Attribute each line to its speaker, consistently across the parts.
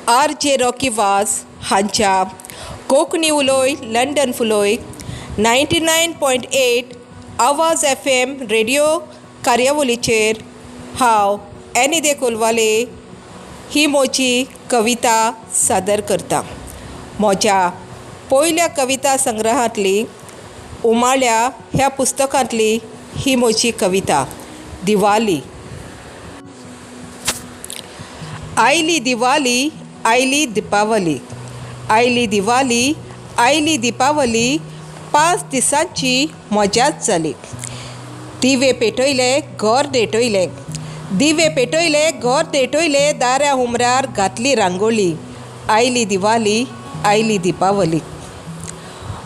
Speaker 1: R J Rocky वास हांच्या Konkani उलोय London फुलोय 99.8 आवाज एफ एम रेडियो कार्यावलीचेर हांव एनी दे कोलवाले ही म्हजी कविता सादर करतां. म्हज्या पयल्या कविता संग्रहांतली उमाळ्या ह्या पुस्तकांतली ही म्हजी कविता दिवाली. आयली दिवाली आयली दिपावली, आयली दिवाली आयली दिपावली, 5 दिसांची मजाच जाली. दिवे पेटयले घर नेटयले, दिवे पेटयले घर नेटयले, दाऱ्या हुमऱ्यार घातली रांगोळी. आयली दिवाली आयली दिपावली.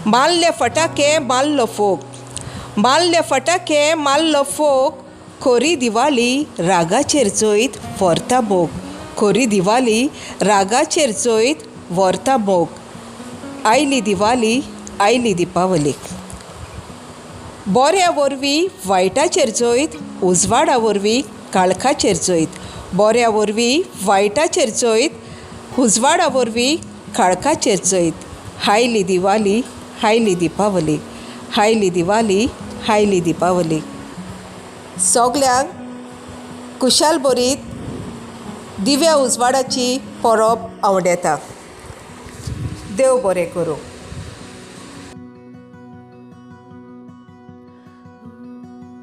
Speaker 1: मारले फटाके मारलो फोग, मारले फटाके मारलो फोग, खोरी दिवाली रागाचेर जैत व्हरता मोग, खोरी दिवाली रागाचेर जैत व्हरता मोग. आयली दिवाली आयली दिपावली. बऱ्या वरवीं वायटाचेर जैत, उजवाडा वरवीं काळखाचेर जैत, बऱ्या वरवीं वायटाचेर जैत, उजवाडा वरवीं काळखाचेर जैत. आयली दिवाली आयली दिपावली, आयली दिवाली आयली दिपावली. सगल्यांक खुशाल भरीत दिव्या उजवाडाची परब आवडता. देव बरें करूं.